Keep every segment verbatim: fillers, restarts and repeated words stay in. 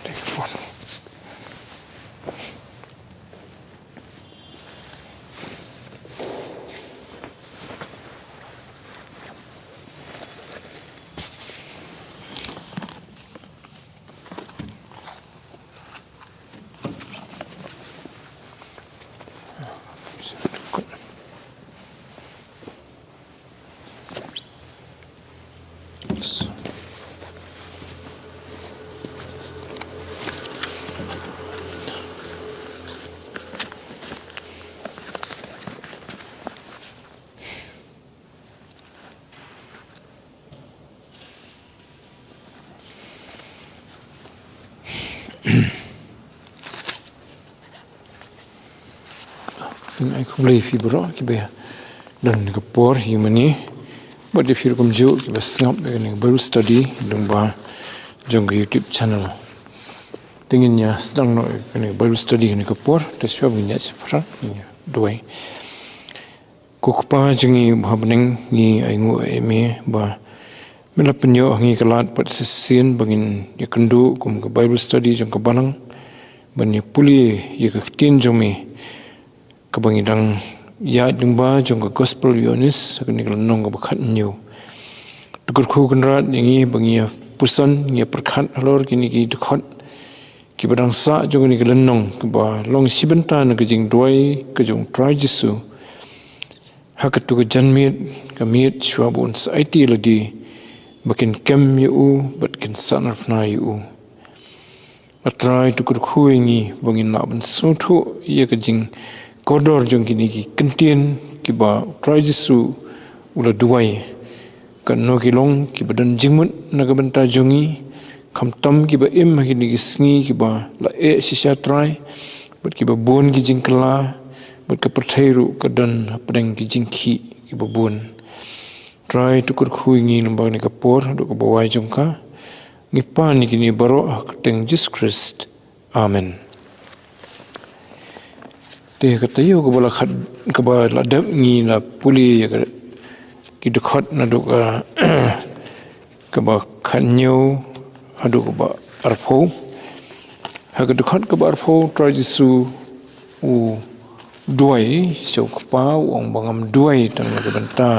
Take a photo. Nga ai khublei ïa phi baroh kiba don ha kane ka por hi mynne. Bad ïa phi ruh kumjuh kiba sngap ïa kane ka Bible study lyngba jong ka YouTube channel. Te ngin ïa sdang noh ïa kane ka Bible study ha kane ka por, te shuwa ba ngin ïa shephrang, ngin ïa duwai. Ko Kpa jong ngi uba ha bneng, ngi ainguh ïa me ba me la pynïoh ha ngi ka lad bad shisien ba ngin ïakynduh kum ka Bible study jong ka balang ban ïa pule ïa ka ktien jong me kaba ngi dang ïaid lyngba jong ka Gospel u Ïoannis ha kane ka lynnong kaba khathynñiew. To kyrkhu Kynrad ïa ngi ba ngin ïa puson, ngin ïa pyrkhat halor kine ki dkhot kiba dang sah jong kane ka lynnong, kiba long shi bynta na ka jingduwai ka jong u Trai Jisu ha kato ka janmiet, ka miet shuwa ba un sa aiti ïa lade, ba kin kem ïa u bad kin sahnarphna ïa u. A Trai, to kyrkhu ïa ngi ba ngin lah ban sngewthuh ïa ka jingkordor jong kine ki kyntien kiba u Trai Jisu u la duwai. Katno ki long kiba don jingmut na ka bynta jong ngi, khamtam kiba im ha kine ki sngi kiba la eh shisha, Trai, bad kiba bun ki jingkylla, bad ka pyrthei ruh ka don hapdeng ki jingkhih kiba bun. Trai, to kyrkhu ïa ngi lyngba kane ka por haduh kaba wai jong ka. Ngi pan ïa kine baroh ha ka kyrteng Jisu Khrist. Amen. Te ka taïew kaba la khat, kaba la dep ngi la pule ïa ka, ki dkhot naduh ka kaba khathynñiew haduh kaba arphew. Ha ka dkhot kaba arphew, Trai Jisu u duwai sha u Kpa, u ong ba ngam duwai tang na ka bynta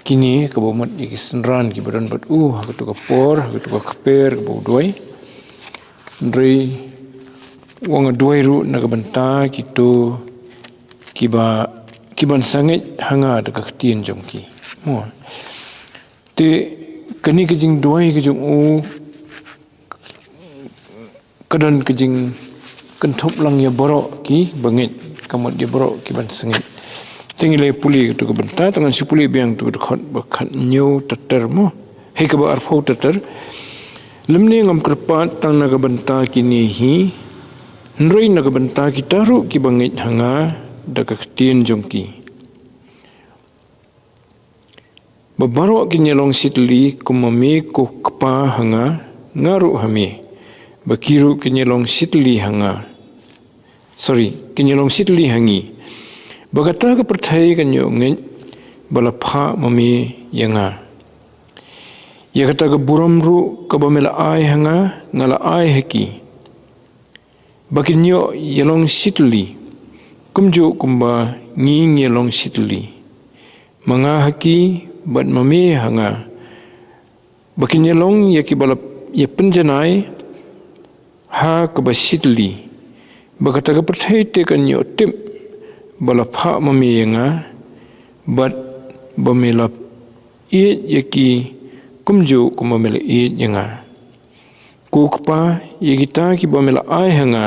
kine, kaba mut ïa ki synran kiba don bad u ha kato ka por, ha kato ka kper kaba u duwai. Hynrei u ong nga duwai ruh na ka bynta kito kiba, kiban sa ngeit ha nga da ka ktien jong ki. Mo. Te kane ka jingduwai ka jong u ka don ka jingkynthup lang ïa baroh kiba ngeit, ka mut ïa baroh kiban sa ngeit. Te ngi la pule kato ka bynta, te ngan shu pule biang kato ka dkhot ba khathynñiew ter ter mo. Hei, kaba arphew ter ter. Lymne ngam kyrpad tang na ka bynta kine hi, hynrei na ka bynta kita ruh kiba ngeit ha nga da ka ktien jong ki. Ba baroh kin ïa long shitylli kum ma me ko Kpa ha nga, nga ruh ha me. Ba ki ruh kin ïa long shitylli ha nga. Sorry, kin ïa long shitylli ha ngi. Ba kata ka pyrthei kan ïoh ngeit ba la phah ma me ïa nga. Ïa kata ka burom ruh kaba me la ai ha nga, nga la ai ha ki. Ba kin ïoh ïa long shitylli, kumjuh kumba ngi ngi ïa long shitylli. Ma nga ha ki, bad ma me ha nga. Ba kin ïa long ïa kiba la ïa pynjanai ha kaba shitylli. Ba kata ka pyrthei te kan ïoh tip ba la phah ma me ïa nga, bad ba me la ïeit ïa ki kumjuh kumba me la ïeit ïa nga. Ko Kpa, ïa kita kiba me la ai ha nga,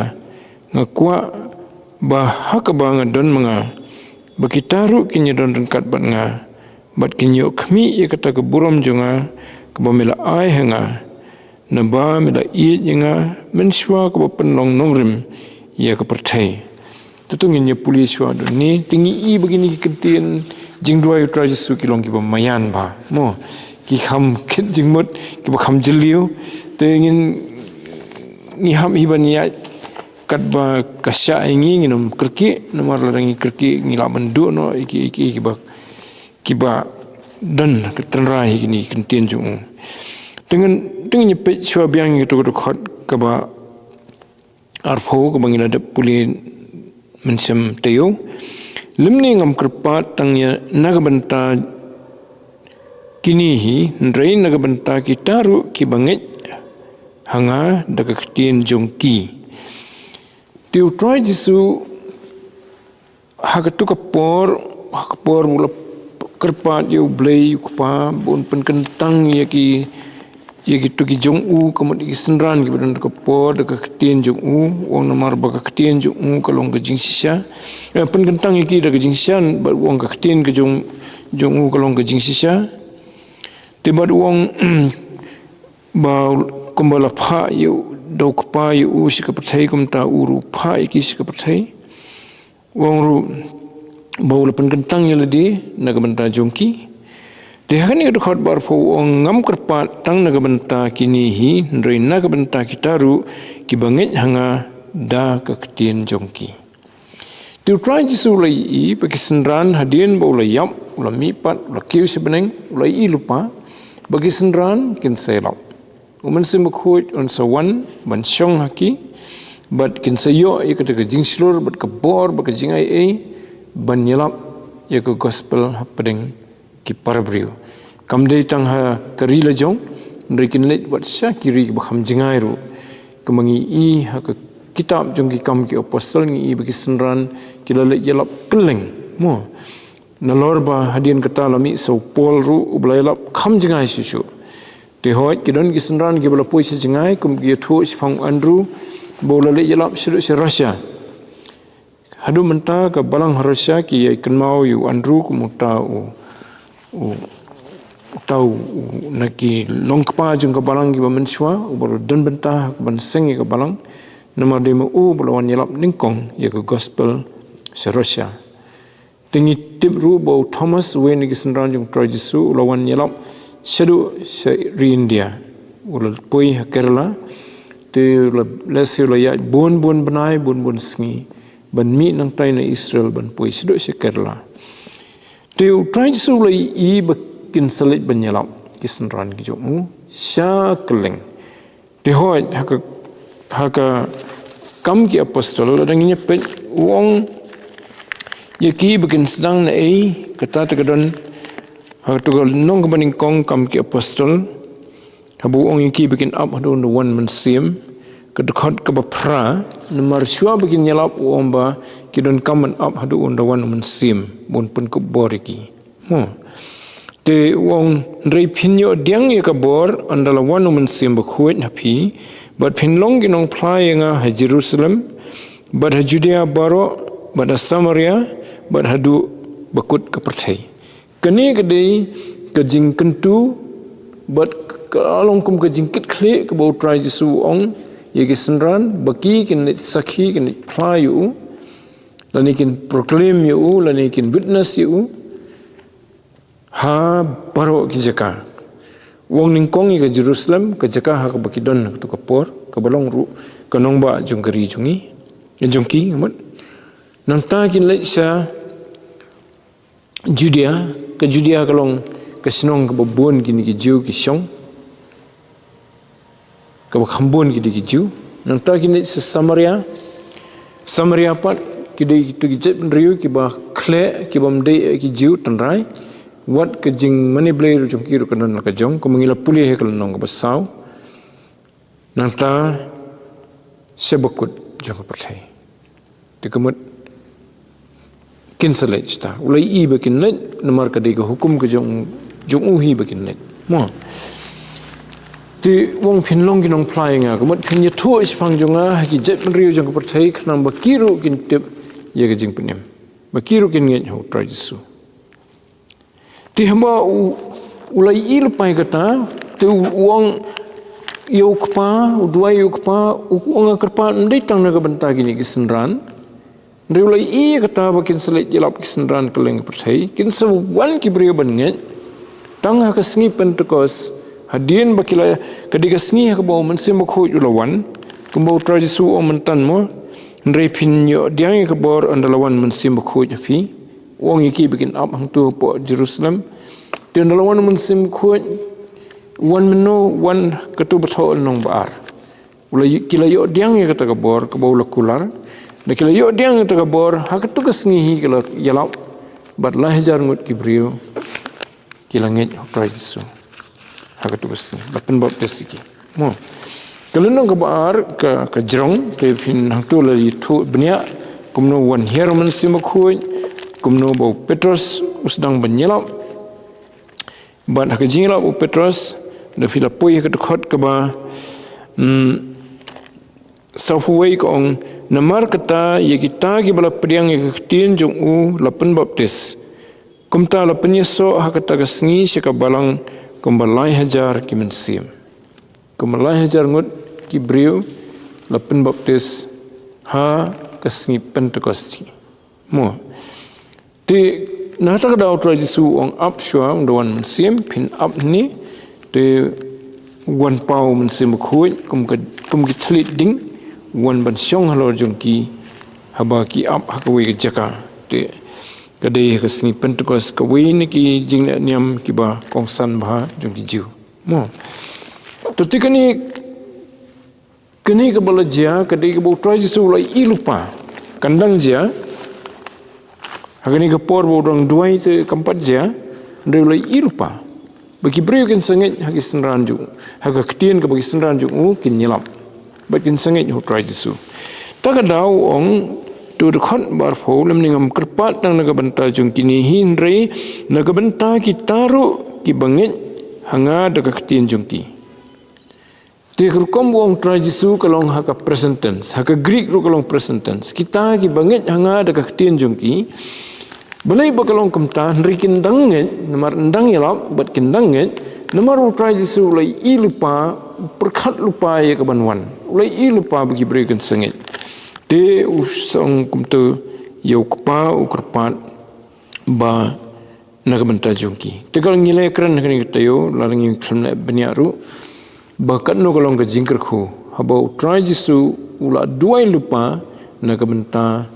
nga kwah ba ha kaba nga don ma nga, ba kita ruh kin ïa don ryngkat bad nga, bad kin ïoh khmih ïa kata ka burom jong nga kaba me la ai ha nga, naba me la ïeit ïa nga mynshuwa kaba pynlong nongrim ïa ka pyrthei. Te to ngin ïa pule shuwa don ne, te ngi i ba kine ki kyntien jingduwai u Trai Jisu ki long kiba maïan bha. Mo, ki kham kit jingmut, kiba kham jylliew. Te ngin, ngi hap hi ban ïaid katba ka shah ïa ngi, ngin ym kyrkieh, namar lada ngi kyrkieh ngi lah ban duh noh ïa ki, ïa ki, ïa kiba, kiba don ka tynrai ha kine ki kyntien jong u. Te ngan, te ngin ïa peit shuwa biang ïa kato ka dkhot kaba arphew kaba ngi la dep pule mynsiem taïew. Lymne ngam kyrpad tang ïa na ka bynta kine hi, hynrei na ka bynta kita ruh kiba ngeit ha nga da ka ktien jong ki. Te U Trai Jisu ha katu ka por, ha ka por ba u la kyrpad ïa U Blei U Kpa ba un pynkyntang ïa ki, ïa kitu ki jong u, ka mut ïa ki synran kiba don ha ka por da ka ktien jong u, u ong namar ba ka ktien jong u ka long ka jingshisha. Eh, pynkyntang ïa ki da ka jingshisha, bad u ong ka ktien ka jong, jong u ka long ka jingshisha. Te bad u ong ba kumba la phah ïa u da U Kpa ïa u sha ka pyrthei, kumta u ruh u phah ïa ki sha ka pyrthei. U ong ruh ba u la pynkyntang ïa lade na ka bynta jong ki. Te ha kane ka dkhot ba arphew u ong, ngam kyrpad tang na ka bynta kine hi, hynrei na ka bynta kita ruh kiba ngeit ha nga da ka ktien jong ki. Te U Trai Jisu u la ïohi ba ki synran, hadien ba u la ïap, u la mihpat, u la kiew sha bneng, u la ïohi lypa ba ki synran kin sa ïalap. U Mynsiem Bakhuid un sa wan ban shong ha ki, bad kin sa ïoh ïa kata ka jingshlur bad ka bor bad ka jingai ei ban ïalap ïa ka gospel hapdeng ki para briew. Kam dei tang ha ka ri la jong, hynrei kin leit wat sha ki ri kiba kham jngai ruh. Kumba ngi ïohi ha ka kitab jong ki Kam ki Apostol, ngi ïohi ba ki synran ki la leit ïalap kylleng, mo. Nalor ba hadien kata la mih sa u Paul ruh uba la ïalap kham jngai shuh shuh. Te hooid, ki don ki synran kiba la poi sha jngai, kum ki ïathuh shaphang u Andrew ba u la leit ïalap shaduh sha Russia. Haduh mynta ka balang ha Russia ki ïai kynmaw ïa u Andrew kum uta u, u, uta u, u na ki longkpa jong ka balang kiba mynshuwa, uba la don bynta ha ka ban seng ïa ka balang, namar dei ma u ba la wan ïalap nyngkong ïa ka gospel sha Russia. Te ngi tip ruh ba u Thomas, uwei na ki synran jong U Trai Jisu, u la wan ïalap shaduh sha ri India. U la poi ha Kerala, te u la, lehse u la ïaid bun bun bnai, bun bun sngi ban mih nangtai na Israel ban poi shaduh sha Kerala. Te U Trai Jisu u la ïohi ba kin sa leit ban ïalap ki synran ki jong u sha kylleng. Te hooid, ha ka, ha ka Kam ki Apostol, lada ngin ïa peit, u ong ïa ki ba kin sdang na ei, kata te ka don ha katu ka lynnong kaba nyngkong Kam ki Apostol, haba u ong ïa ki ba kin ap haduh un da wan u Mynsiem, ka dkhot kaba phra, namar shuwa ba kin ïalap u ong ba ki donkam ban ap haduh un da wan u Mynsiem, ba un pynkup bor ïa ki. Mo. Te u ong, hynrei phin ïoh pdiang ïa ka bor ynda la wan u Mynsiem Bakhuid ha phi, bad phin long ki nongphla ïa nga ha Jerusalem, bad ha Judea baroh, bad ha Samaria, bad haduh ba kut ka pyrthei. Kane ka dei ka jingkyntu, bad ka long kum ka jingkitkhlieh kaba U Trai Jisu u ong ïa ki synran, ba ki kin leit sakhi, kin leit phla ïa u, lane kin proclaim ïa u, lane kin witness ïa u ha baroh ki jaka. U ong nyngkong ïa ka Jerusalem, ka jaka ha kaba ki don ha katu ka por, kaba long ruh ka nongbah jong ka ri jong ngi, jong ki, mut. Nangta kin leit sha Judea, ka Judea ka long ka shnong kaba bun kine ki Jiw ki shong, kaba kham bun ki dei ki Jiw. Nangta kin leit sha Samaria. Samaria pat ki dei kitu ki jaitbynriew kiba khleh, kiba ym dei ki Jiw tynrai. Wat ka jingmane Blei ruh jong ki ruh ka don la ka jong, kumba ngi la pule ha ka lynnong kaba saw. Nangta sha ba kut jong ka pyrthei. Te ka mut kin sa leit shata. U la ïohi ba kin leit, namar ka dei ka hukum ka jong, jong u hi ba kin leit. Mo. Te u ong phin long ki nongphla ïa nga, ka mut phin ïathuh shaphang jong nga ha ki jaitbynriew jong ka pyrthei, khnang ba ki ruh kin tip ïa ka jingpynim, ba ki ruh kin ngeit ha U Trai Jisu. Te haba u, u la ïohi lypa ïa kata, te u, u ong ïa u kpa, u duwai ïa u kpa, u ong, nga kyrpad ym dei tang na ka bynta kine ki synran. Hynrei u la ïohi ïa kata ba kin sa leit ïalap ki synran kylleng ka pyrthei, kin sa wan ki briew ban ngeit. Tang ha ka sngi Pentekost, hadien ba ki la, ka dei ka sngi ha kaba u Mynsiem Bakhuid u la wan, kumba U Trai Jisu u ong mynta, mo, hynrei phin ïoh pdiang ïa ka bor ynda la wan u Mynsiem Bakhuid ha phi. U ong ïa ki ba kin ap hangtu hapoh Jerusalem. Te ynda la wan u Mynsiem Bakhuid, wan mynno, wan katu ba thoh lynnong ba ar. U la, ki la ïoh diang ïa kata ka bor kaba u la kular. Da ki la ïoh diang ïa kata ka bor, ha katu ka sngi hi ki la ïalap bad lai hajar ngut ki briew ki la ngeit ha u Trai Jisu. Ha katu ka sngi la pynbaptis ïa ki. Mo. Ka lynnong kaba ar, ka, ka jrong, te phin hangtu la ïathuh bniah kumno u wan hiar u Mynsiem Bakhuid, kumno ba u Petros u sdang ban ïalap. Bad ha ka jingïalap u Petros, da phi la poi ha ka dkhot kaba, mm, sawphew wei ka ong, namar kata ïa kita kiba la pdiang ïa ka ktien jong u la pynbaptis. Kumta la pynïasoh ha kata ka sngi sha ka balang kumba lai hajar ki mynsiem. Kumba lai hajar ngut ki briew la pynbaptis ha ka sngi Pentekost. Mo. Te na kata ka daw u Trai Jisu u ong ap shuwa, ym da wan mynsiem, phin ap hangne. Te u wan paw u Mynsiem Bakhuid kum ka, kum ki thylliej ding, u wan ban shong halor jong ki haba ki ap ha kawei ka jaka. Te ka dei ha ka sngi Pentekost, kawei na ki jingleh niam kiba kongsan bha jong ki Jiw. Mo. Te, te kane, kane kaba la jia ka dei kaba u Trai Jisu u la ïohi lypa. Kan dang jia ha kane ka por ba u dang duwai, te kam pat jia, hynrei u la ïohi lypa ba ki briew kin sa ngeit ha ki synran jong u, ha ka ktien kaba ki synran jong u kin ïalap. Bad kin sa ngeit ha u Trai Jisu. Ta ka daw u ong, tu dkhot ba arphew, lymne ngam kyrpad tang na ka bynta jong kine hi, hynrei na ka bynta kita ruh kiba ngeit ha nga da ka ktien jong ki. Te ka rukom u ong Trai Jisu ka long ha ka present tense, ha ka Greek ruh ka long present tense. Kita kiba ngeit ha nga da ka ktien jong ki. Balei ba ka long kumta, hynrei kin dang ngeit, namar kin dang ïalap bad kin dang ngeit, namar u Trai Jisu u la ïohi lypa, u pyrkhat lypa ïa kaban wan. U la ïohi lypa ba ki briew kin sa ngeit. Te u ong kumta ïa u Kpa, u kyrpad ba na ka bynta jong ki. Te ka ngi la kren ha kane ka taïew, la ngi khlem leh bniah ruh ba katno ka long ka jingkyrkhu haba u Trai Jisu u la duwai lypa na ka bynta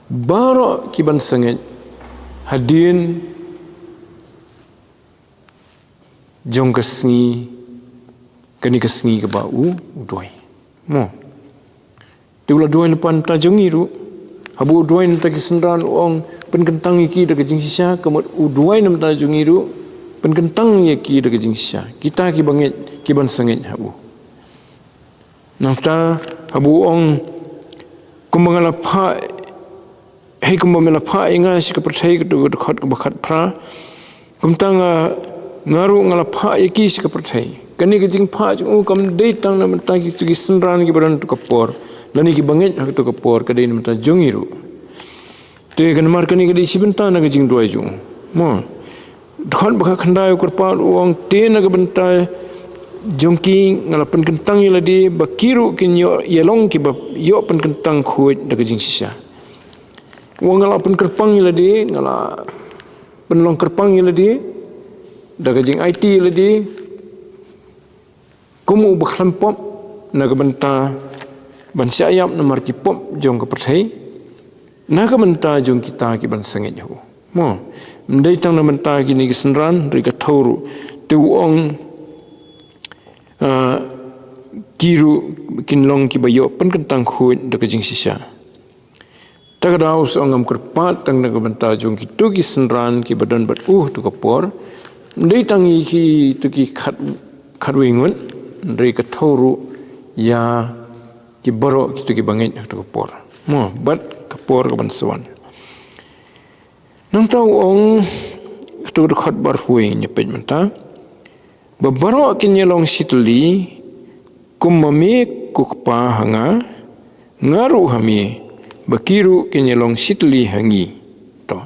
baroh kiban sa ngeit hadien jong ka sngi, kane ka sngi kaba u, u duwai. Mo. Te u la duwai na ka bynta jong ngi ruh. Haba u duwai na ka bynta ki synran u ong pynkyntang ïa ki da ka jingshisha, ka mut u duwai na ka bynta jong ngi ruh, pynkyntang ïa ki da ka jingshisha. Kita kiba ngeit, kiban sa ngeit ha u. Nangta haba u ong kumba nga la phah, hei kumba me la phah ïa nga sha ka pyrthei, katu ka dkhot kaba khatphra. Kumta nga, nga ruh nga la phah ïa ki sha ka pyrthei. Kane ka jingphah jong u kam dei tang na ka bynta kitu ki synran kiba don ha katu ka por, lane kiba ngeit ha katu ka por, ka dei na ka bynta jong ngi ruh. Te ka namar kane ka dei shi bynta na ka jingduwai jong u. Mo. Dkhot ba khatkhyndai u kyrpad u ong te na ka bynta jong ki nga la pynkyntang ïa lade ba ki ruh kin ïoh, ïalong kiba ïoh pynkyntang khuid da ka jingshisha. U ong nga la pynkyrpang ïa lade, nga la pynlong kyrpang ïa lade da ka jingaiti ïa lade kum uba khlem pop na ka bynta ban shah ïap namar ki pop jong ka pyrthei, na ka bynta jong kita kiban sa ngeit ha u. Mo, ym dei tang na ka bynta kine ki synran, hynrei ka thaw ruh. Te u ong, ah, ki ruh kin long kiba ïoh pynkyntang khuid da ka jingshisha. Ta ka daw u ong ngam kyrpad tang na ka bynta jong kitu ki synran kiba don bad u ha katu ka por. Ym dei tang ïa kitu ki khat, khatwei ngut, hynrei ka thaw ruh ïa ki baroh kitu kiba ngeit ha katu ka por. Mo, bad ka por kaban sa wan. Nangta u ong, katu ka dkhot ba arphew wei ngin ïa peit mynta. Ba baroh kin ïalong shitylli, kumba me ko Kpa ha nga, nga ruh ha me, ba ki ruh kin ïalong shitylli ha ngi. To.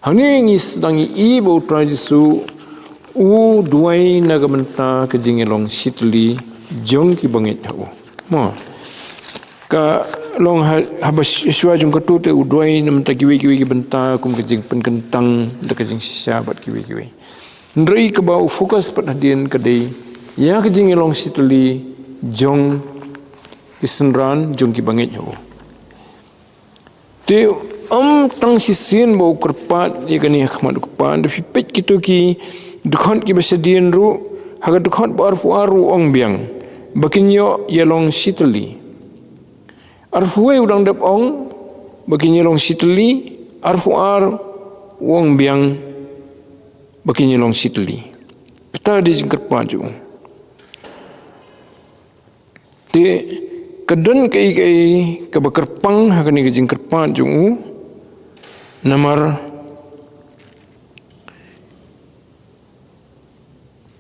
Hangne ngi sdang ïohi ba u Trai Jisu u duwai na ka bynta ka jingïalong shitylli jong kiba ngeit ha u. Mo. Ka long ha, haba sh-, shuwa jong katu te u duwai na ka bynta kiwei kiwei ki bynta kum ka jingpynkyntang da ka jingshisha bad kiwei kiwei. Hynrei kaba u focus pat hadien ka dei ïa ka jingïalong shitylli jong ki synran jong kiba ngeit ha u. Te ym tang shisien ba u kyrpad ïa kane ha khmat u Kpa, da phi peit kitu ki dkhot kiba shadien ruh, ha ka dkhot ba arphew ar ruh u ong biang. ba kin ïoh ïalong shitylli. Arphew wei u dang dep ong ba kin ïalong shitylli, arphew ar u ong biang ba kin ïalong shitylli. Kata ka dei ka jingkyrpad jong u. Te ka don kaei kaei kaba kyrpang ha kane ka jingkyrpad jong u. Namar,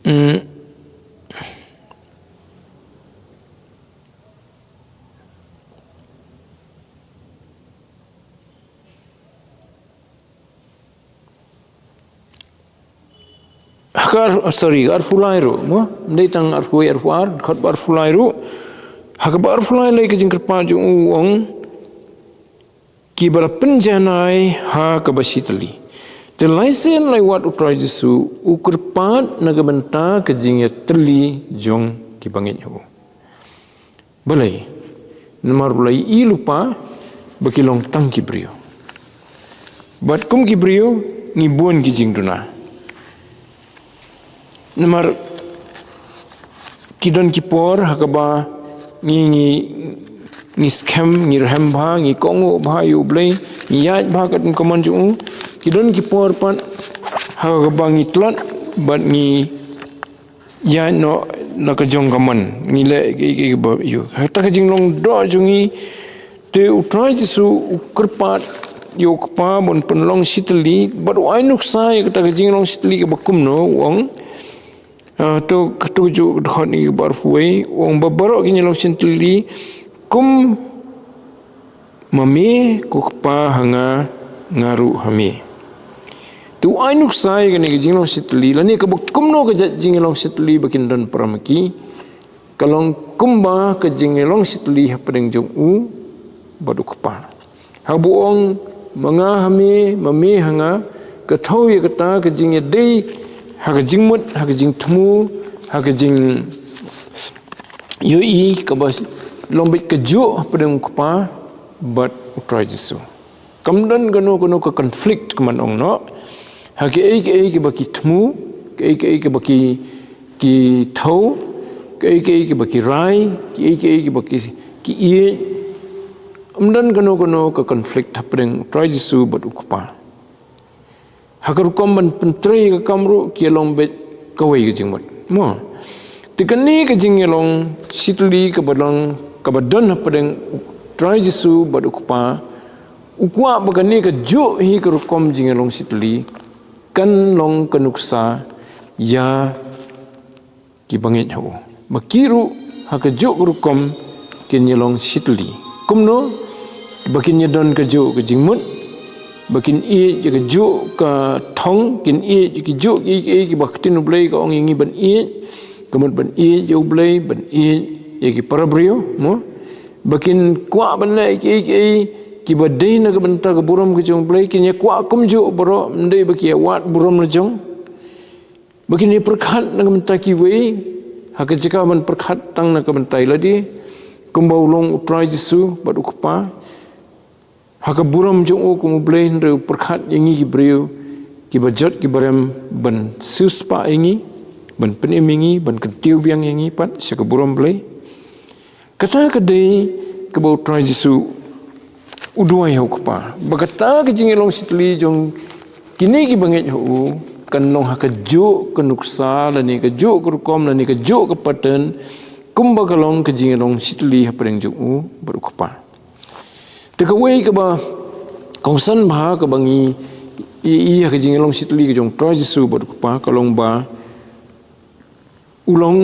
mm, ha ka ar-, sorry, arphew lai ruh, mo? Ym dei tang arphew wei, arphew ar, dkhot ba arphew lai ruh. Ha kaba arphew lai lei ka jingkyrpad jong u ong, kiba la pynjanai ha kaba shitylli. Te lai sien lai wat u Trai Jisu u kyrpad na ka bynta ka jingïatylli jong kiba ngeit ha u. Balei? Namar u la ïohi lypa ba ki long tang ki briew. Bad kum ki briew ngi bun ki jingduna. Namar ki don ki por ha kaba ngi, ngi, ngi skhem, ngi rhem bha, ngi kohnguh bha ïa u Blei, ngi ïaid bha katkum ka mon jong u. Ki don ki por pat ha kaba ngi tlot bad ngi ïaid noh na ka jong ka mon, ngi leh kaei kaei kaba ïoh. Kata ka jinglong doh jong ngi, te u Trai Jisu u kyrpad ïa u Kpa ban pynlong shitylli, bad u ai nuksa ïa kata ka jinglong shitylli kaba kumno, u ong. Ah, to, kato ju dkhot ngi ba arphew wei, u ong ba baroh kin ïalong shitylli kum ma me ko Kpa ha nga, nga ruh ha me. Te u ai nuksa ïa kane ka jinglong shitylli, lane kaba kumno ka jait jinglong shitylli ba kin don para ma ki, ka long kumba ka jinglong shitylli hapdeng jong u bad u Kpa. Haba u ong ma nga ha me, ma me ha nga, ka thew ïa kata ka jingïadei ha ka jingmut, ha ka jingthmu, ha ka jing ïohi kaba long beit kajuh hapdeng u Kpa bad u Trai Jisu. Kam don kano kano ka conflict, kumban ong noh. Ha kaei kaei kaba ki thmu, kaei kaei kaba ki, ki thew, kaei kaei kaba ki rai, kaei kaei kaba ki, ki ïeit. Ym don kano kano ka conflict hapdeng u Trai Jisu bad u Kpa. Ha ka rukom ban pyntrei ka kam ruh ki ïalong beit kawei ka jingmut. Mo. Te kane ka jingïalong shitylli kaba long, kaba don hapdeng u Trai Jisu bad u Kpa, u kwah ba kane kajuh hi ka rukom jingïalong shitylli kan long ka nuksa ïa kiba ngeit ha u. Ba ki ruh ha kajuh ka rukom kin ïalong shitylli. Kumno? Ba kin ïadon kajuh ka jingmut, ba kin ïeit ïa kajuh ka thong, kin ïeit ïa kajuh kiei kiei kiba ka ktien u Blei ka ong ïa ngi ban ïeit, ka mut ban ïeit ïa u Blei, ban ïeit ïa ki para briew, mo? Ba kin kwah ban leh kiei kiei kiba dei na ka bynta ka burom ka jong u Blei, kin ïa kwah kumjuh baroh, ym dei ba ki ïa wad burom la jong. Ba kin ïa pyrkhat na ka bynta kiwei, ha ka jaka ban pyrkhat tang na ka bynta ïa lade, kumba u long u Trai Jisu bad u Kpa. Ha ka burom jong u kum u Blei, hynrei u pyrkhat ïa ngi ki briew kiba jot kiba rem ban siewspah ïa ngi, ban pynim ïa ngi, ban kyntiew biang ïa ngi pat sha ka burom Blei. Kata ka dei kaba u Trai Jisu u duwai ha u Kpa. Ba kata ka jingïalong shitylli jong kine kiba ngeit ha u kan long ha kajuh ka nuksa, lane kajuh ka rukom, lane kajuh ka pattern, kumba ka long ka jingïalong shitylli hapdeng jong u bad u Kpa. Te kawei kaba kongsan bha kaba ngi ïohi ha ka jingïalong shitylli ka jong u Trai Jisu bad u Kpa ka long ba u long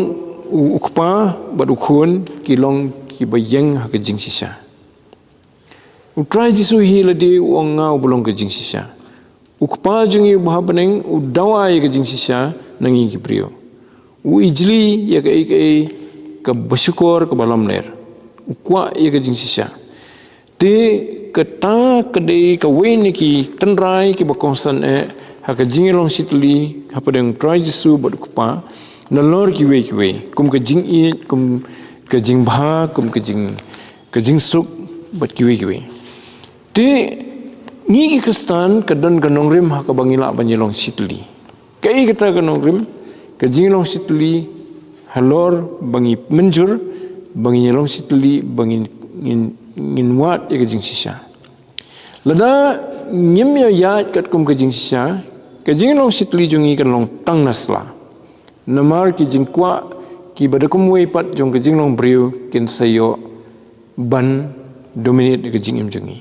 u, u Kpa bad u Khun ki long kiba ïeng ha ka jingshisha. U Trai Jisu hi lade u ong nga uba long ka jingshisha. U Kpa jong ngi uba ha bneng u dawa ïa ka jingshisha na ngi ki briew. U ijli ïa kaei kaei kaba shukor kaba lamler. U kwah ïa ka jingshisha. Te kata ka dei kawei na ki tynrai kiba kongsan eh ha ka jingïalong shitylli hapdeng u Trai Jisu bad u Kpa, nalor kiwei kiwei, kum ka jingïeit, kum ka jingbha, kum ka jing, ka jingsuk bad kiwei kiwei. Te ngi ki Khristan ka don ka nongrim ha kaba ngi lah ban ïalong shitylli. Kaei kata ka nongrim? Ka jingïalong shitylli halor ba ngi mynjur ba ngin ïalong shitylli, ba ngin, ngin, ngin wad ïa ka jingshisha. Lada ngim ïa ïaid katkum ka jingshisha, ka jinglong shitylli jong ngi kan long tang na sla. Namar ki jingkwah kiba da kumwei pat jong ka jinglong briew kin sa ïoh ban dominate ïa ka jingim jong ngi.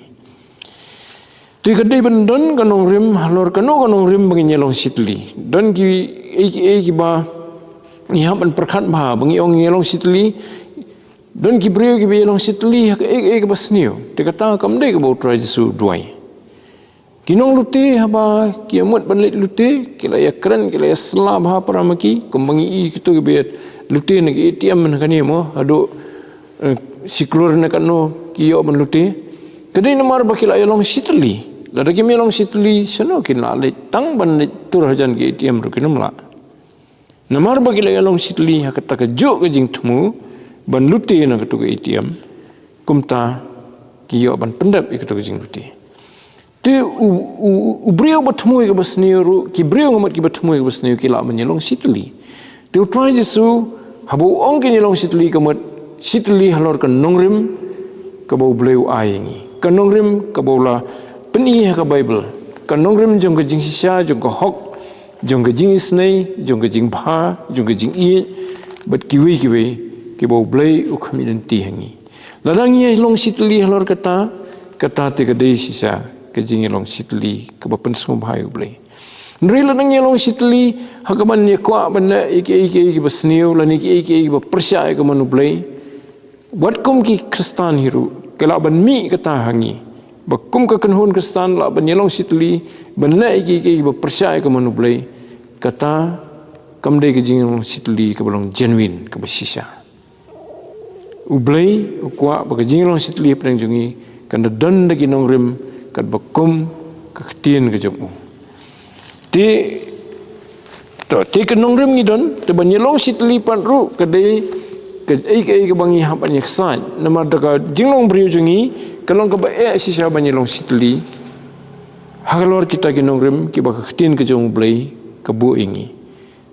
Te ka dei ban don ka nongrim halor kano ka nongrim ba ngin ïalong shitylli. Don ki ei ki ei kiba ngi hap ban pyrkhat bha ba ngi ong ngi ïalong shitylli. Don ki briew kiba ïalong shitylli ha ka ei ei kaba sniew. Te kata kam dei kaba U Trai Jisu u duwai. Ki nonglute haba ki ïamut ban leit lute, ki la ïakren, ki la ïasla bha para ma ki, kumba ngi i kito kiba ïalute na ki A T M na kane mo, haduh, eh, shi klur na kano ki ïoh ban lute. Ka dei namar ba ki la ïalong shitylli. Lada kim ïalong shitylli, shano kin lah leit, tang ban leit tur hajan ki A T M ruh kin ym lah. Namar ba ki la ïalong shitylli ha kata kajuh ka jingthmu ban lute na kato ka A T M, kumta ki ïoh ban pyndep ïa kato ka jinglute. Te u, u, u briew ba thmu ïa kaba sniew ruh, ki briew nga mut kiba thmu ïa kaba sniew ki lah ban ïalong shitylli. Te U Trai Jisu haba u ong kin ïalong shitylli ka mut shitylli halor ka nongrim kaba U Blei u ai ïa ngi. Ka nongrim kaba u la pyni ha ka Baibl. Ka nongrim jong ka jingshisha, jong ka hok, jong ka jingisynei, jong ka jingbha, jong ka jingïeit, bad kiwei kiwei kiba U Blei u khmih lynti ha ngi. Lada ngi ïalong shitylli halor kata, kata te ka dei shisha ka jingïalong shitylli kaba pynsngewbha ïa U Blei. Hynrei lada ngi ïalong shitylli ha kaba ngi kwah ban leh ïa kiei kiei kiba sniew, lane kiei kiei kiba pyrshah ïa ka mon U Blei, wat kum ki Khristan hi ruh, ka lah ban mih kata ha ngi. Ba kum ka kynhun Khristan lah ban ïalong shitylli, ban leh ïa kiei kiei kiba pyrshah ïa ka mon U Blei, kata kam dei ka jingïalong shitylli kaba long genuine, kaba shisha. U Blei u kwah ba ka jingïalong shitylli hapdeng jong ngi kan da don da ki nongrim katba kum ka ktien ka jong u. Te, to, te ka nongrim ngi don, te ban ïalong shitylli pat ruh ka dei kaei kaei kaba ngi hap ban ïaksaid. Namar da ka jinglong briew jong ngi ka long kaba eh shisha ban ïalong shitylli halor kita ki nongrim kiba ka ktien ka jong U Blei ka buh ïa ngi.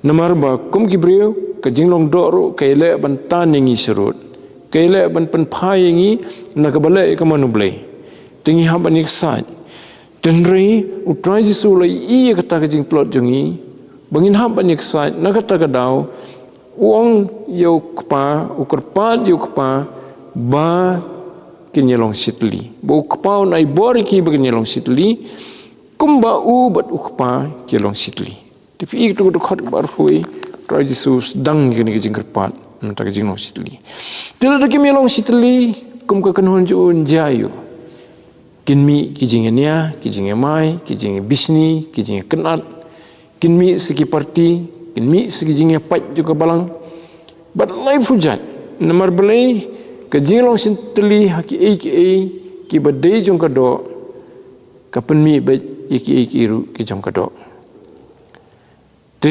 Namar ba kum ki briew, ka jinglong doh ruh ka ïaleh ban tan ïa ngi sharud. Ka ïaleh ban pynphai ïa ngi na kaba leh ïa ka mon U Blei. Te ngi hap ban ïaksaid. Hynrei U Trai Jisu u la ïohi ïa kata ka jingtlot jong ngi ba ngin hap ban ïaksaid. Na kata ka daw u ong ïa U Kpa, u kyrpad ïa U Kpa ba kin ïalong shitylli, ba U Kpa un ai bor ïa ki ba kin ïalong shitylli, kumba u bad U Kpa ki long shitylli. Te phi i kato ka dkhot ba arphew, U Trai Jisu u sdang ïa kane ka jingkyrpad na kata ka jinglong shitylli. Te lada kim ïalong shitylli, kum ka kynhun jong u, un jia aiu? Kin mih ki jingïania, ki jingïamai, ki jingbishni, ki jingïakynad. Kin mih sa ki parti, kin mih sa ki jingïapait jong ka balang. Bad laiphew jait. Namar balei? Ka jinglong shitylli ha kiei kiei kiba dei jong ka doh, ka pynmih beit ïa kiei kiei ruh ki jong ka doh. Te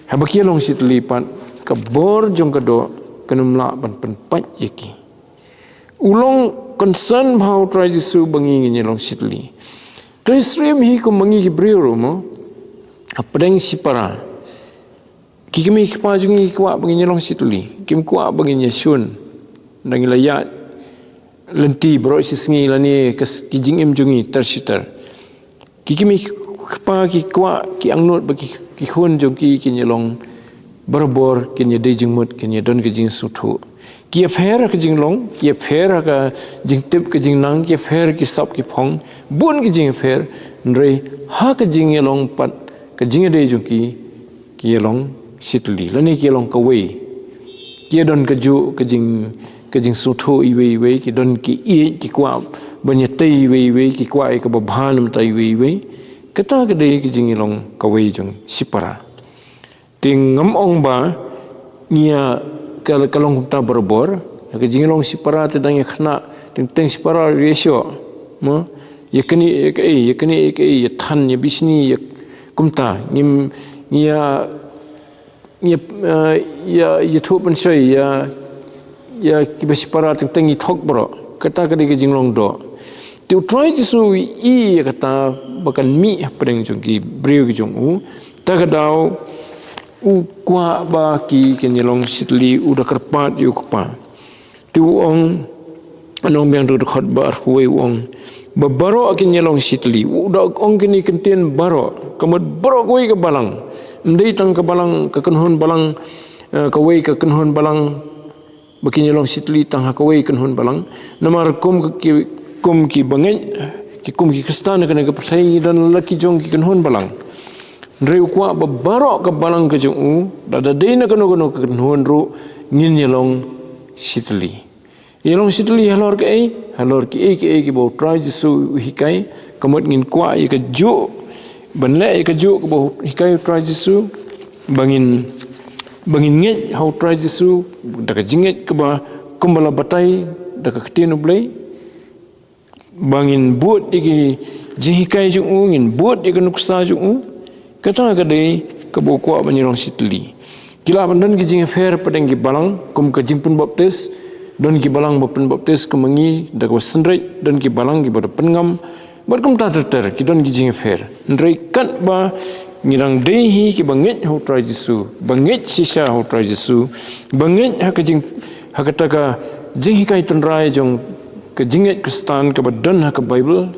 haba ki ïalong shitylli pat, ka bor jong ka doh kan ym lah ban pynpait ïa ki. U long concern bha U Trai Jisu ba ngi ngin ïalong shitylli. Te syriem hi kum ma ngi ki briew ruh mo, hapdeng shipara, ki kmie ki kpa jong ngi ki kwah ba ngin ïalong shitylli, kim kwah ba ngin ïashun. Nda ngi la ïaid lynti baroh shi sngi lane ka s-, ki jingim jong ngi ter shi ter. Ki kmie ki kpa ki kwah, ki angnud ba ki, ki khun jong ki kin ïalong barabor, kin ïadei jingmut, kin ïadon ka jingsngewthuh. Ki ïapher ha ka jinglong, ki ïapher ha ka jingtip ka jingnang, ki ïapher ki sap ki phong, bun ki jingïapher. Hynrei ha ka jingïalong pat, ka jingïadei jong ki, ki ïalong shitylli lane ki ïalong kawei. Ki ïadon kajuh ka jing, ka jingsngewthuh iwei iwei, ki don ki ïeit, ki kwah ban ïatei iwei iwei, ki kwah ïa kaba bha na bynta iwei iwei. Kata ka dei ka jingïalong kawei jong shipara. Te ngam ong ba ngi ïa ka, ka long kumta barabor. Ka jinglong shipara te dang ïa khynnah, teng teng shipara ïa shoh. Mo, ïa kane ïa kaei, ïa kane ïa kaei, ïa than, ïa bishni, ïa kumta. Ngim, ngi ïa, ngi ïa, eh, ïa, ïa thuh pynshoi, ïa, ïa kiba shipara teng teng ngi thok baroh. Kata ka dei ka jinglong doh. Te U Trai Jisu u i ïa kata ba kan mih hapdeng jong ki briew ki jong u. Ta ka daw U kwah ba ki kin ïalong shitylli, u da kyrpad ïa u kpa. Te u ong, nongbiang tu dkhot ba arphew wei u ong, ba baroh kin ïalong shitylli. U da ong kine ki ktien baroh, ka mut baroh kawei ka balang. Ym dei tang ka balang, ka kynhun balang, eh, kawei ka kynhun balang, ba kin ïalong shitylli tang ha kawei ka kynhun balang. Namar kum ki, kum ki bangeit, ki kum ki Khristan ha kane ka pyrthei ngi don la ki jong ki kynhun balang. Hynrei u kwah ba baroh ka balang ka jong u, lada dei na kano kano ka kynhun ruh, ngin ïalong shitylli. Ïalong shitylli halor kaei, halor kiei kiei kiba u Trai Jisu u hikai, ka mut ngin kwah ïa kajuh, ban leh ïa kajuh kaba u hikai u Trai Jisu, ba ngin, ba ngin ngeit ha u Trai Jisu, da ka jingngeit kaba kumba la batai, da ka ktien u Blei, ba ngin bud ïa ki jinghikai jong u, ngin bud ïa ka nuksa jong u, kata ka dei kaba u kwah ban ïalong shitylli. Ki lah ban don ki jingïapher hapdeng ki balang, kum ka jingpynbaptis, don ki balang ba pynbaptis kum ma ngi, da kaba synreit, don ki balang kiba da pynngam, bad kumta ter ter, ki don ki jingïapher. Hynrei katba ngi dang dei hi kiba ngeit ha u Trai Jisu, ba ngeit shisha ha u Trai Jisu, ba ngeit ha ka jing, ha kata ka jinghikai tynrai jong ka jingngeit Khristan kaba don ha ka Baibl,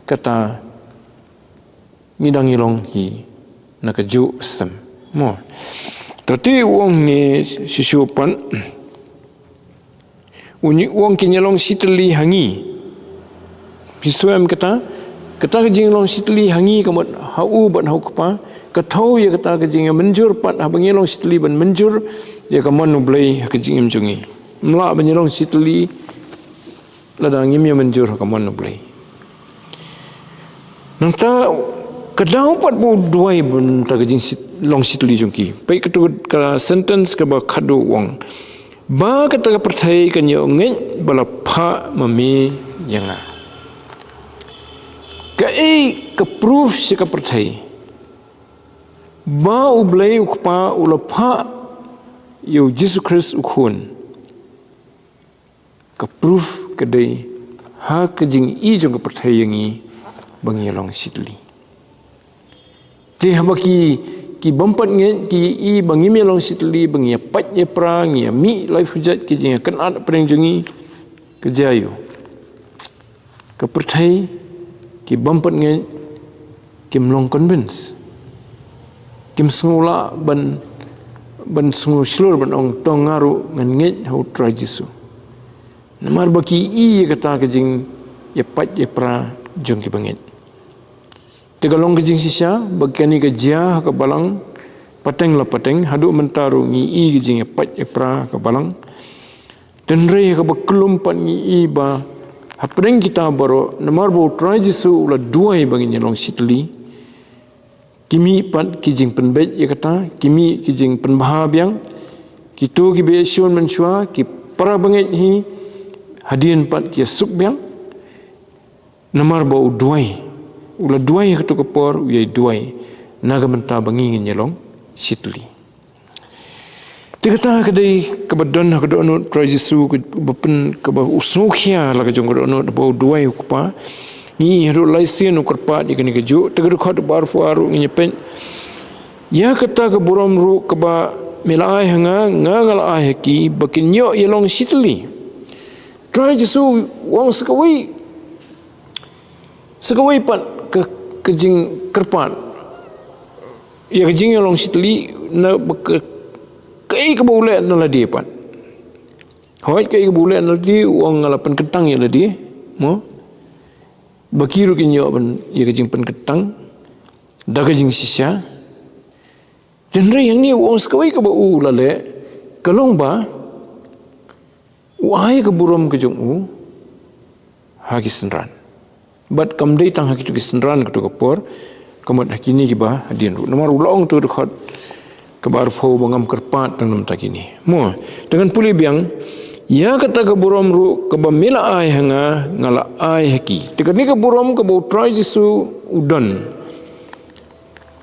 kata ngi dang ïalong hi na kajuh sem. Mo. Te u ong ne shisha pat. U ong kin ïalong shitylli ha ngi. Phi sngewthuh em kata? Kata ka jingïalong shitylli ha ngi ka mut ha u bad ha u kpa. Ka thew ïa kata ka jingïamynjur pat haba ngi ïalong shitylli ban mynjur ïa ka mon u Blei ha ka jingim jong ngi. Ym lah ban ïalong shitylli lada ngim ïamynjur ha ka mon u Blei. Nangta ka daw pat ba u duwai bynta ka jingshit, long shitylli jong ki. Peit katu ka sentence kaba khadduh u ong. Ba kata ka pyrthei kan ïoh ngeit ba la phah ma me ïa nga. Kaei ka proof sha ka pyrthei ba u Blei u Kpa u la phah ïa u Jisu Khrist u Khun? Ka proof ka dei ha ka jingïohi jong ka pyrthei ïa ngi ba ngi long shitylli. Te haba ki, ki bym pat ngeit ki ïohi ba ngim ïalong shitylli, ba ngi ïapait ïapra, ngi ïamih laiphew jait ki jingïakynad hapdeng jong ngi, ka jia aiu? Ka pyrthei, ki bym pat ngeit, kim long convince. Kim sngew lah ban, ban sngew shlur ban ong to nga ruh ngan ngeit ha u Trai Jisu. Namar ba ki ïohi ïa kata ka jingïapait ïapra jong ki bangeit. Te ka long ka jingshisha ba kane ka jia ha ka balang pateng la pateng, haduh mynta ruh ngi ïohi ka jingïapait ïapra ha ka balang. Hynrei ha kaba khlem pat ngi ïohi ba hapdeng kita baroh, namar ba u Trai Jisu u la duwai ba ngin ïalong shitylli. Ki mih pat ki jingpynbeit ïa kata, ki mih ki jingpynbha biang. Kito kiba ïashun mynshuwa, ki para bangeit hi, hadien pat ki ïasuk biang. Namar ba u duwai, u la duwai ha katu ka por, u ïai duwai na ka bynta ba ngi ngin ïalong shitylli. Te kata ka dei kaba don ha ka dohnud u Trai Jisu, kaba pyn, kaba u sngewkhia la ka jong ka dohnud ba u duwai u Kpa. Ngi haduh lai sien u kyrpad ïa kane kajuh, te ka dkhot ba arphew ar ruh ngin ïa peit. Ïa kata ka burom ruh kaba me la ai ha nga, nga nga la ai ha ki, ba kin ïoh ïalong shitylli. Trai Jisu u ong sa kawei, sa kawei pat ka, ka jingkyrpad ïa ka jingïalong shitylli, na ba ka, kaei kaba u leh na lade pat. Hooid, kaei kaba u leh na lade, u ong nga la pynkyntang ïa lade, mo. Ba ki ruh kin ïoh ban ïa ka jingpynkyntang da ka jingshisha. Hynrei hangne u ong sa kawei kaba u la leh, ka long ba u ai ka burom ka jong u ha ki synran. Bad kam dei tang ha kito ki synran kato ka por, ka mut ha kine kiba hadien ruh. Namar u la ong tu dkhot kaba arphew ba ngam kyrpad tang namar kine. Mo, te ngan pule biang, ïa kata ka burom ruh kaba me la ai ha nga, nga la ai ha ki. Te kane ka burom kaba u Trai Jisu u don,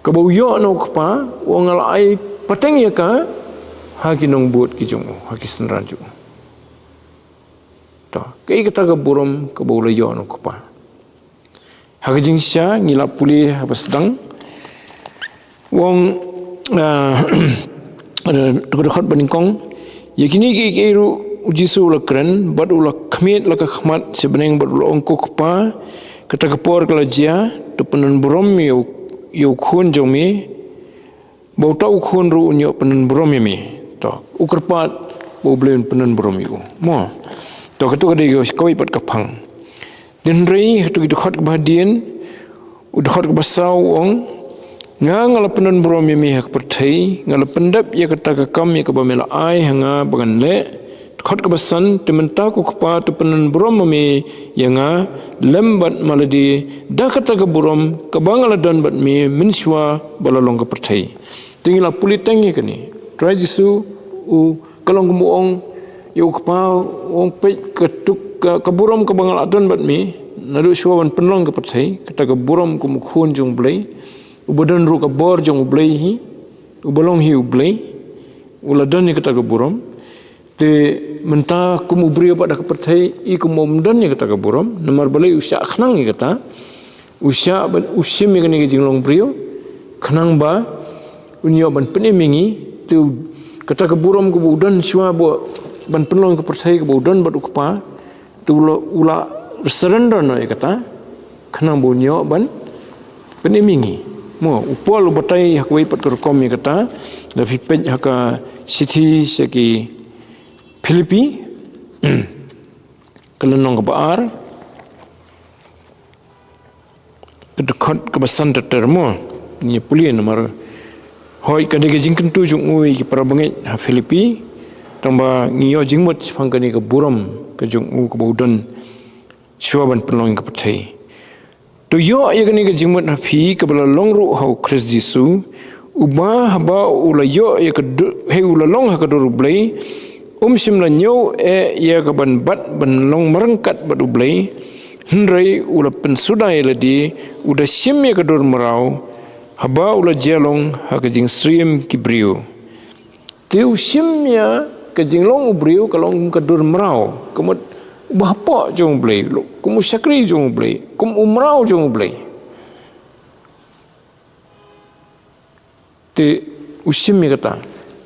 kaba u ïoh na u Kpa, u ong nga la ai pateng ïa ka ha ki nongbud ki jong u, ha ki synran jong u. To, kaei kata ka burom kaba u la ïoh na u Kpa? Ha ka jingshisha ngi la pule haba sdang. U ong, Ah, ada tukar khot banyngkong. Ïa kine kiei kiei ruh u Jisu u la kren, bad u la khmied la ka khmat sha bneng, bad u la ong, "Ko Kpa, kata ka por ka la jia, to pyndon burom ïa u, ïa u khun jong me, ba uta u khun ruh un ïoh pyndon burom ïa me." To, u kyrpad ba U Blei un pyndon burom ïa u. Mo. To, kato ka dei kawei pat ka phang. Hynrei, ha kato ka dkhot kaba hadien, u dkhot kaba saw u ong, "Nga, nga la pyndon burom ïa me ha ka pyrthei, nga la pyndep ïa kata ka kam ïa kaba me la ai ha nga ba ngan leh." Dkhot kaba san, "Te mynta ko Kpa, to pyndon burom ma me ïa nga, lem bad ma lade, da kata ka burom kaba nga la don bad me mynshuwa ba la long ka pyrthei." Te ngi la pule tang ïa kane. Trai Jisu u, ka long kumba ong ïa u Kpa, u ong, "Peit, kato ka, ka burom kaba nga la don bad me naduh shuwa ban pynlong ka pyrthei, kata ka burom kum u khun jong U Blei, uba don ruh ka bor jong U Blei hi, uba long hi U Blei, u la don ïa kata ka burom. Te mynta kum u briew pat ha ka pyrthei, i kum um don ïa kata ka burom, namar balei u shah khnang ïa kata, u shah ban, u shim ïa kane ka jinglong briew, khnang ba un ïoh ban pynim ïa ngi, te u, kata ka burom kaba u don shuwa ba ban pynlong ka pyrthei kaba u don bad u Kpa, te u la, u la surrender noh ïa kata, khnang ba un ïoh ban pynim ïa ngi." Mo, u Paul u batai ha kawei pat ka rukom ïa kata, lada phi peit ha ka shithi sha ki Philippi, ka lynnong kaba ar, ka dkhot kaba san ter ter mo. Ngi pule namar, hooid, ka dei ka jingkyntu jong u ïa ki para bangeit ha Philippi, tangba ngi ïoh jingmut shaphang kane ka burom ka jong u kaba u don shuwa ban pynlong ïa ka pyrthei. "To ïoh ïa kane ka jingmut ha phi kaba la long ruh ha U Khrist Jisu, uba haba u la ïoh ïa ka dur, hei, u la long ha ka dur U Blei, um shym la ñiew eh ïa ka ban bat ban long marryngkat bad U Blei, hynrei u la pynsuda ïa lade, u da shim ïa ka dur mraw, haba u la jia long ha ka jingsyriem ki briew." Te u shim ïa ka jinglong u briew ka long ka dur mraw, ka mut uba hapoh jong U Blei, kum u shakri jong U Blei, kum u mraw jong U Blei. Te u shim ïa kata.